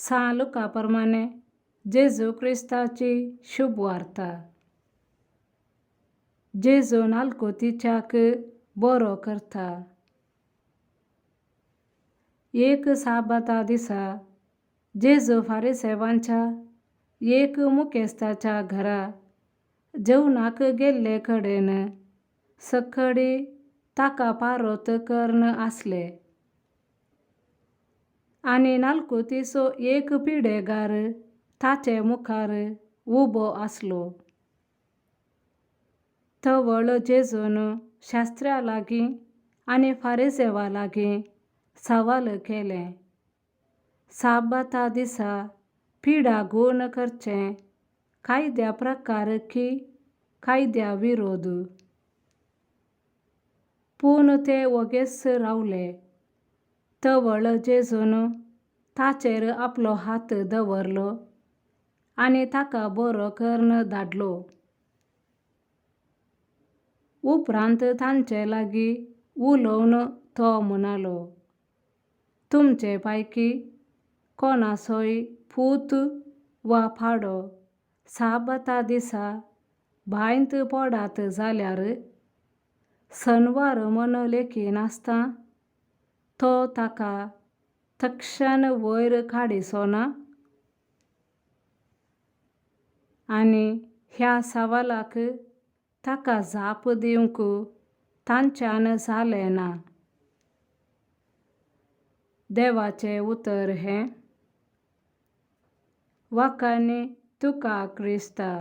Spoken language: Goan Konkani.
सां लुका प्रमाणे जेजू क्रिस्ताची शुभवार्ता. जेजून आलकुतीच्याक बरो करता. एक साबाता दिसा जेजू फारिसेवांच्या एक मुखेस्ताच्या घरा जेवणाक गेल्ले कडेन सकडी ताका पारोत करून आसले आनी नालकुतीचो एक पिडेगार ताचे मुखार उबो आसलो. तवळ जेजून शास्त्र्या लागीं आनी फारिसेवा लागीं सवाल केलें, साबाता दिसा पिडा गूण करचें कायद्या प्रकार की कायद्या विरोध? पूण ते वोगेच रावले. तवळ जेजून ताचेर आपलो हात दवरलो आनी ताका बरो करून धाडलो. उपरांत तांचे लागीं उलोवन तो म्हणालो, तुमचे पैकी कोणाचोय पूत वा पाडो साबाता दिसा बांयत पडात जाल्यार सनवार म्हण लेखिनासतना तो ताका तक्षण वयर काडिचो ना? आनी ह्या सवालाक ताका जाप दिवंक तांच्यान जालें ना. देवाचें उतर हें. वाखाणी तुका क्रिस्ता.